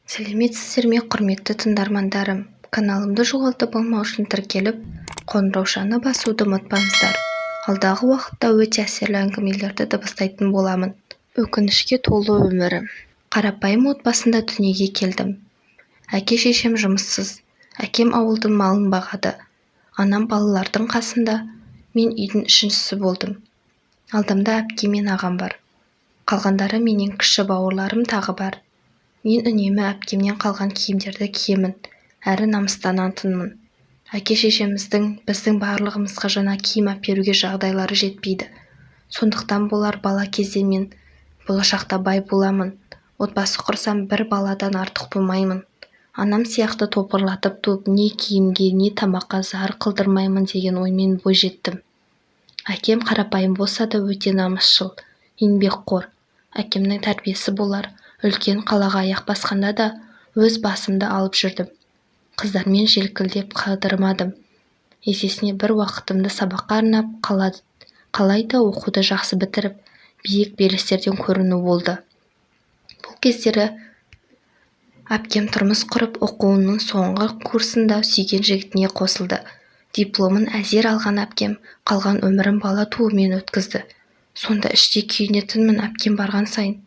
Сәлеметсіздер ме, құрметті тыңдармандарым! Каналымды жоғалтып алмау үшін тіркеліп, қоңыраушаны басуды ұмытпаңыздар. Алдағы уақытта өте әсерлі әңгімелерді дыбыстайтын боламын. Өкінішке толы өмірім. Қарапайым отбасында дүниеге келдім. Әке-шешем жұмыссыз. Әкем ауылдың малын бағады. Анам балалардың қасында. Мен үйдің үшіншісі болдым. Алдымда әпкем мен ағам бар. Қалғандары менен кіші бауырларым тағы бар. Мен үнемі әпкемнен қалған киімдерді киемін әрі намыстанатынмын. Әке-шешеміздің біздің барлығымызға жаңа киім әперуге жағдайлары жетпейді. Сондықтан болар бала кезде мен болашақта бай боламын, отбасы құрсам бір баладан артық тумаймын. Анам сияқты топырлатып туып не киімге, не тамаққа зар қылдырмаймын деген оймен бойжеттім. Әкем қарапайым болса да өте намысшыл, еңбекқор. Әкемнің тәрбиесі болар, үлкен қалаға аяқ басқанда да өз басымды алып жүрдім. Қыздармен желкілдеп қыдырмадым. Есесіне бір уақытымды сабаққа арнап, қалайда оқуды жақсы бітіріп, биік белестерден көріну болды. Бұл кездері әпкем тұрмыс құрып, оқуының соңғы курсында сүйген жігітіне қосылды. Дипломын әзер алған әпкем қалған өмірін бала туумен өткізді. Сонда іштей күйінетінмін әпкем барған сайын.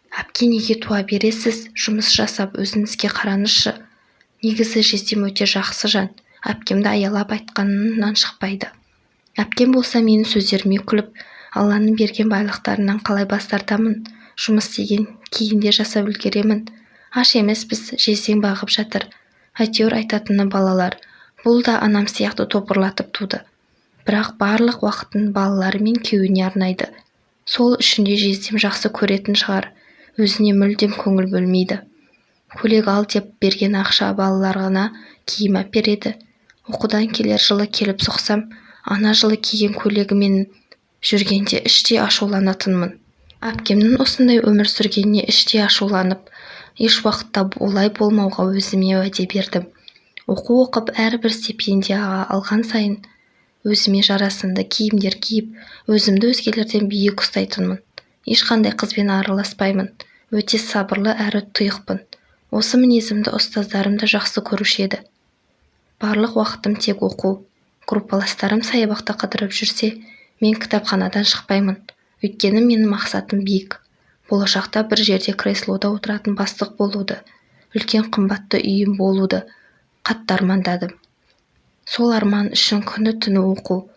Әпке, неге туа бересіз, жұмыс жасап, өзіңізге қараңызшы. Негізі жездем өте жақсы жан, әпкемді аялап айтқанынан шықпайды. Әпкем болса менің сөздеріме күліп, Алланың берген байлықтарынан қалай бас тартамын, жұмыс істеген кейін де жасап үлгеремін. Аш емеспіз, жездең бағып жатыр. Әйтеуір айтатыны балалар. Бұл да анам сияқты топырлатып туды. Бірақ барлық уақытын балалары мен күйеуіне арнайды. Сол үшін де жездем жақсы көретін шығар, өзіне мүлдем көңіл бөлмейді. Көйлек ал деп берген ақша балаларына киім әпереді. Оқудан келер жылы келіп соқсам, ана жылы киген көйлегімен жүргенде іштей ашуланатынмын. Әпкемнің осындай өмір сүргеніне іштей ашуланып, еш уақытта олай болмауға өзіме уәде бердім. Оқу оқып, әрбір стипендия алған сайын өзіме жарасымды киімдер киіп, өзімді өзгелерден биік ұстайтынмын. Ешқандай қызбен араласпаймын. Өте сабырлы әрі тұйықпын. Осы мінезімді ұстаздарым да жақсы көруші еді. Барлық уақытым тек оқу. Группаластарым саябақта қыдырып жүрсе, мен кітапханадан шықпаймын. Өйткені менің мақсатым биік. Болашақта бір жерде креслода отыратын бастық болуды, үлкен қымбатты үйім болуды қатты армандадым. Сол арман үшін күні-түні оқу.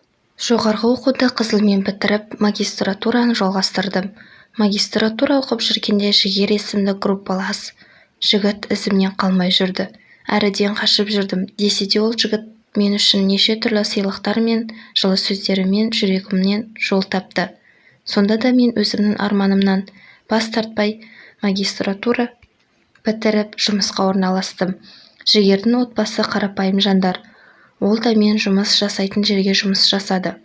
Жоғарғы оқуды қызылмен бітіріп, магистратураны жалғастырдым. Магистратура оқып жүргенде Жігер есімді группалас жігіт ізімнен қалмай жүрді. Әріден қашып жүрдім. Десе де ол жігіт мен үшін неше түрлі сыйлықтар мен жылы сөздерімен жүрегімнен жол тапты. Сонда да мен өзімнің арманымнан бас тартпай, магистратура бітіріп, жұмысқа орналастым. Жігердің отбасы қарапайым жандар. Ол да мен жұмыс жасайтын жерге жұмыс жасады.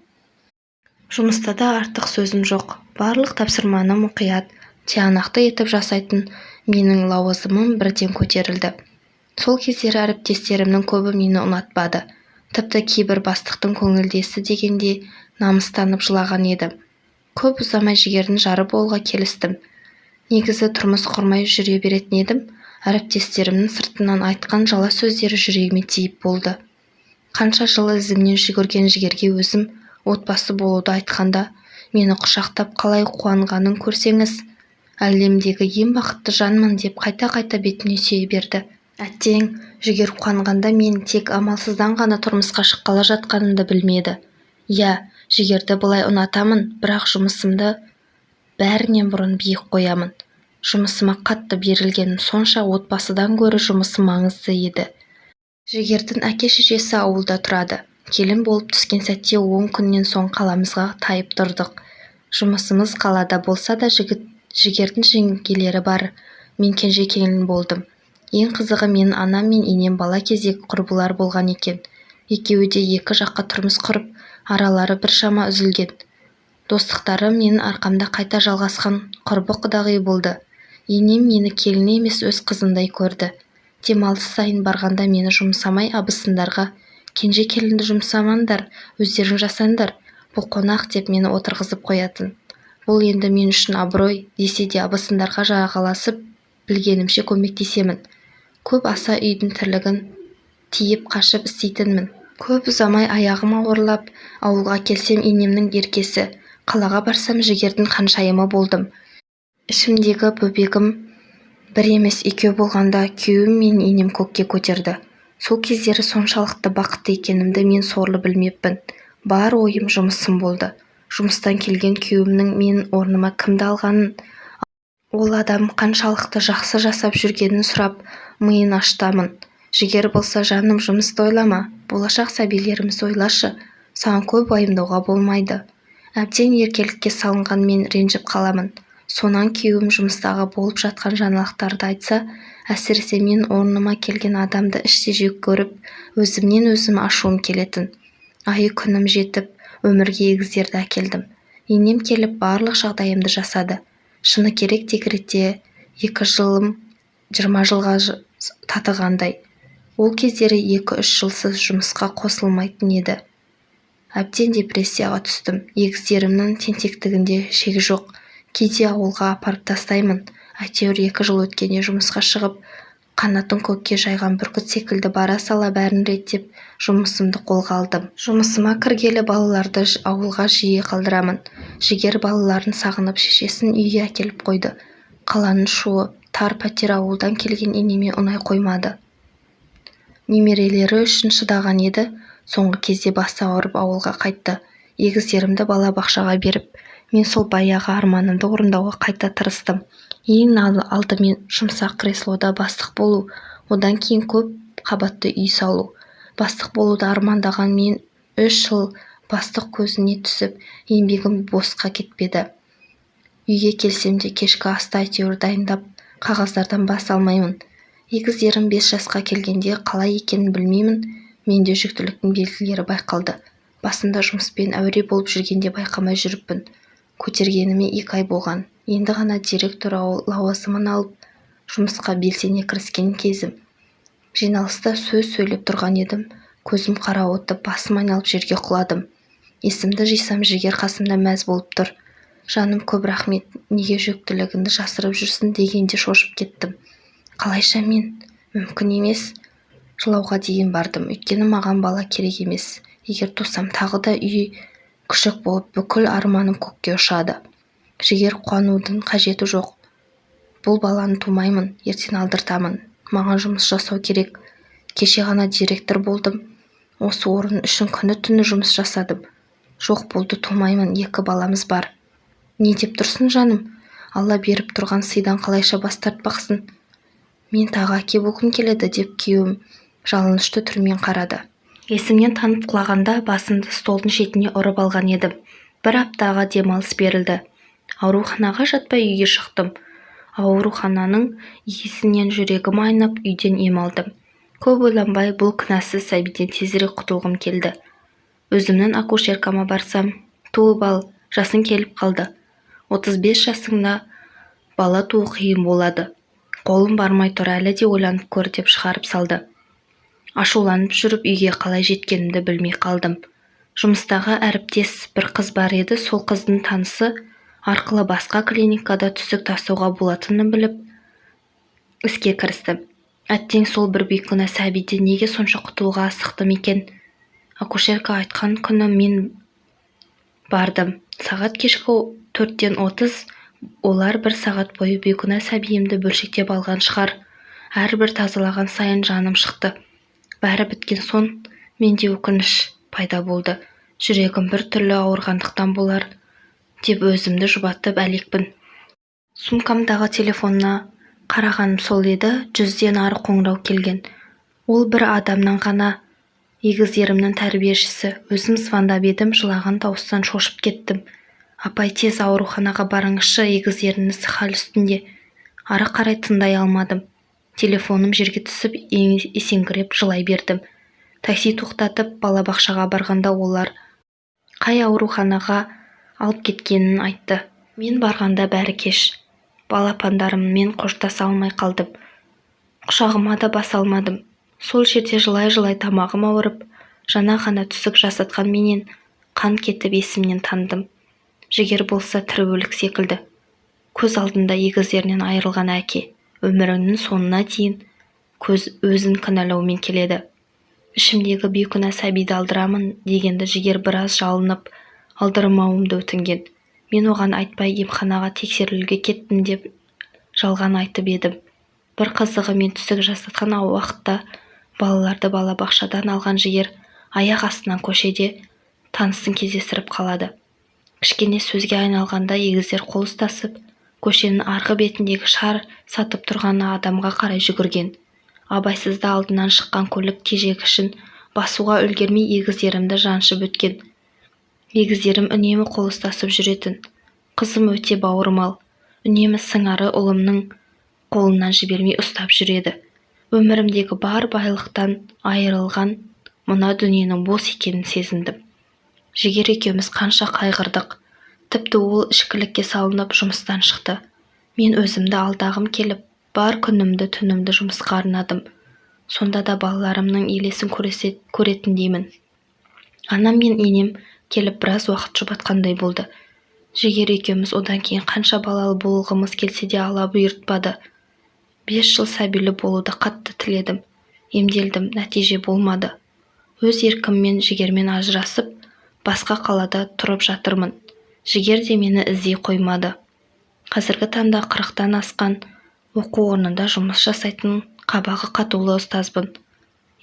Жұмыста да артық сөзім жоқ. Барлық тапсырманы мұқият, тиянақты етіп жасайтын менің лауазымым бірден көтерілді. Сол кездері әріптестерімнің көбі мені ұнатпады. Тіпті кейбір бастықтың көңілдесі дегенде намыстанып жылаған еді. Көп ұзамай Жігердің жары болуға келістім. Негізі тұрмыс құрмай жүре беретін едім, әріптестерімнің сыртынан айтқан жала сөздері жүрегіме тиіп болды. Қанша жыл ізімнен жүгірген Жігерге өзім отбасы болуды айтқанда, мені құшақтап қалай қуанғанын көрсеңіз, әлемдегі ең бақытты жанмын деп қайта-қайта бетімнен сүйе берді. Әттең, Жігер қуанғанда мен тек амалсыздан ғана тұрмысқа шыққалы жатқанымды білмеді. Иә, Жігерді былай ұнатамын, бірақ жұмысымды бәрінен бұрын биік қоямын. Жұмысыма қатты берілгенім сонша отбасыдан гөрі жұмысым маңызды еді. Жігердің әке-шешесі ауылда тұрады. Келін болып түскен сәтте 10 күннен соң қаламызға тайып тұрдық. Жұмысымыз қалада болса да Жігердің жеңгелері бар, мен кенже келін болдым. Ең қызығы менің анам мен енем бала кездегі құрбылар болған екен. Екеуі де екі жаққа тұрмыс құрып, аралары біршама үзілген. Достықтары менің арқамда қайта жалғасқан құрбы-құдағи болды. Енем мені келін емес өз қызындай көрді. Демалыс сайын барғанда мені жұмсамай абысындарға, кенже келінді жұмсамаңдар, өздерің жасаңдар, бұл қонақ деп мені отырғызып қоятын. Бұл енді мен үшін абырой, десе де абысындарға жағаласып Білгенімше көмектесемін. Көп аса үйдің тірлігін тиіп-қашып істейтінмін. Көп ұзамай аяғым ауырлап, ауылға келсем енемнің еркесі, қалаға барсам Жігердің ханшайымы болдым. Ішімдегі бөбегім бір емес екеу болғанда күйеуім мені енем көкке көтерді. Сол кездері соншалықты бақытты екенімді мен сорлы білмеппін. Бар ойым жұмысым болды. Жұмыстан келген күйеуімнің менің орныма кімді алғанын, ол адам қаншалықты жақсы жасап жүргенін сұрап миын ашытамын. Жігер болса жаным жұмысты ойлама, болашақ сәбилерімізді ойлашы, саған көп уайымдауға болмайды. Әбден еркелікке салынған мен ренжіп қаламын. Сонан күйеуім жұмыстағы болып жатқан жаңалықтарды айтса, әсіресе менің орныма келген адамды іштей жек көріп, өзімнен өзім ашуым келетін. Айы-күнім жетіп, өмірге егіздерді әкелдім. Енем келіп барлық жағдайымды жасады. Шыны керек, декретте 2 жылым 20 жылға татығандай. Ол кездері 2-3 жылсыз жұмысқа қосылмайтын еді. Әбден депрессияға түстім. Егіздерімнің тентектігінде шек жоқ. Кейде ауылға апарып тастаймын. Әйтеуір 2 жыл өткенде жұмысқа шығып, қанатын көкке жайған бүркіт секілді бара сала бәрін реттеп, жұмысымды қолға алдым. Жұмысыма кіргелі балаларды ауылға жиі қалдырамын. Жігер балаларын сағынып шешесін үйге әкеліп қойды. Қаланың шуы, тар пәтер ауылдан келген енеме ұнай қоймады. Немерелері үшін шыдаған еді, соңғы кезде басы ауырып ауылға қайтты. Егіздерімді балабақшаға беріп, мен сол баяғы арманымды орындауға қайта тырыстым. Ең алдымен жұмсақ креслода бастық болу, одан кейін көп қабатты үй салу. Бастық болуды армандаған мен 3 жыл бастық көзіне түсіп, еңбегім босқа кетпеді. Үйге келсем де кешкі асты әйтеуір дайындап, қағаздардан бас алмаймын. Егіздерім 5 жасқа келгенде қалай екенін білмеймін, менде жүктіліктің белгілері байқалды. Басында жұмыспен әуре болып жүргенде байқамай жүріппін. Көтергеніме 2 ай болған. Енді ғана директор лауазымын алып, жұмысқа белсене кіріскен кезім. Жиналыста сөз сөйлеп тұрған едім, көзім қарауытып, басым айналып жерге құладым. Есімді жисам, Жігер қасымда мәз болып тұр. Жаным, көп рахмет, неге жүктілігіңді жасырып жүрсің дегенде шошып кеттім. Қалайша мен? Мүмкін емес. Жылауға дейін бардым. Өйткені маған бала керек емес. Егер тусам тағы да үй күшік болып, бүкіл арманым көкке ұшады. Жігер, қуанудың қажеті жоқ. Бұл баланы тумаймын, ертең алдыртамын. Маған жұмыс жасау керек. Кеше ғана директор болдым. Осы орын үшін күні-түні жұмыс жасадым. Жоқ болды, тумаймын, екі баламыз бар. Не деп тұрсың, жаным? Алла беріп тұрған сыйдан қалайша бас тартпақсың? Мен тағы әке болғым келеді, деп күйеуім жалынышты түрмен қарады. Есімнен танып құлағанда басымды столдың шетіне ұрып алған едім. Бір аптаға демалыс берілді. Ауруханаға жатпай үйге шықтым. Аурухананың иісінен жүрегім айнып, үйден ем алдым. Көп ойланбай, бұл кінәсіз сәбиден тезірек құтылғым келді. Өзімнің акушеркама барсам, туып ал, жасың келіп қалды. 35 жасыңда бала туу қиын болады. Қолым бармай тұр, әлі де ойланып көр деп шығарып салды. Ашуланып жүріп үйге қалай жеткенімді білмей қалдым. Жұмыстағы әріптес бір қыз бар еді, сол қыздың танысы арқылы басқа клиникада түсік тастауға болатынын біліп, іске кірістім. Әттең, сол бір бейкүнә сәбиден неге сонша құтылуға асықтым екен? Акушерка айтқан күні мен бардым. Сағат кешкі 4:30. Олар бір сағат бойы бейкүнә сәбиімді бөлшектеп алған шығар. Әрбір тазалаған сайын жаным шықты. Бәрі біткен соң менде өкініш пайда болды. Жүрегім бір түрлі ауырғандықтан болар деп өзімді жұбатып әлекпін. Сумкамдағы телефонына қарағаным сол еді, 100-ден ары қоңырау келген. Ол бір адамнан ғана, егіздерімнің тәрбиешісі. Өзім звондап едім, жылаған дауыстан шошып кеттім. Апай, тез ауруханаға барыңызшы, егіздеріңіз хал үстінде. Ары қарай тыңдай алмадым. Телефоным жерге түсіп, есеңгіреп жылай бердім. Такси тоқтатып, балабақшаға барғанда олар қай ауруханаға алып кеткенін айтты. Мен барғанда бәрі кеш. Балапандарыммен қоштаса алмай қалдым. Құшағыма да баса алмадым. Сол жерде жылай-жылай тамағым ауырып, жаңа ғана түсік жасатқан менен қан кетіп есімнен тандым. Жігер болса тірі өлік секілді. Көз алдында егіздерінен айырылған әке. Өмірінің соңына дейін өзін кінәлаумен келеді. Ішімдегі бейкүнә сәбиді алдырамын дегенде Жігер біраз жалынып, алдырмауымды өтінген. Мен оған айтпай емханаға тексерілуге кеттім деп жалған айтып едім. Бір қызығы, мен түсік жасатқан уақытта балаларды балабақшадан алған Жігер аяқ астынан көшеде танысын кездестіріп қалады. Кішкене сөзге айналғанда егіздер қол ұстасып, көшенің арғы бетіндегі шар сатып тұрған адамға қарай жүгірген. Абайсызда алдынан шыққан көлік тежегішін басуға үлгермей егіздерімді жаншып өткен. Егіздерім үнемі қол ұстасып жүретін. Қызым өте бауырмал, үнемі сыңары ұлымның қолынан жібермей ұстап жүреді. Өмірімдегі бар байлықтан айырылған мына дүниенің бос екенін сезіндім. Жігер екеуміз қанша қайғырдық. Тіпті ол ішкілікке салынып жұмыстан шықты. Мен өзімді алдағым келіп, бар күнімді, түнімді жұмысқа арнадым. Сонда да балаларымның елесін көретіндеймін. Анам мен енем келіп біраз уақыт жұбатқандай болды. Жігер екеуміз одан кейін қанша балалы болғымыз келсе де, Алла бұйыртпады. 5 жыл сәбилі болуды қатты тіледім. Емделдім, нәтиже болмады. Өз еркіммен Жігермен ажырасып, басқа қалада тұрып жатырмын. Жігер де мені іздей қоймады. Қазіргі таңда 40-тан асқан, оқу орнында жұмыс жасайтын қабағы қатулы ұстазбын.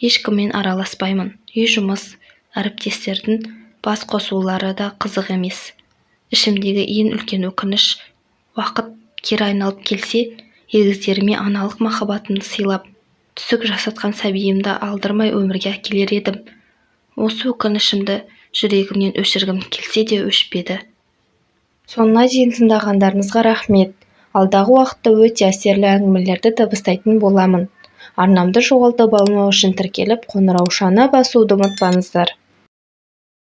Ешкіммен араласпаймын. Үй, жұмыс, әріптестердің бас қосулары да қызық емес. Ішімдегі ең үлкен өкініш: уақыт кері айналып келсе, егіздеріме аналық махаббатымды сыйлап, түсік жасатқан сәбиімді алдырмай өмірге әкелер едім. Осы өкінішімді жүрегімнен өшіргім келсе де, өшпеді. Соңына дейін тыңдағандарыңызға рахмет. Алдағы уақытта өте әсерлі әңгімелерді дыбыстайтын боламын. Арнамды жоғалтып алмау үшін тіркеліп, қоңыраушаны басуды ұмытпаңыздар.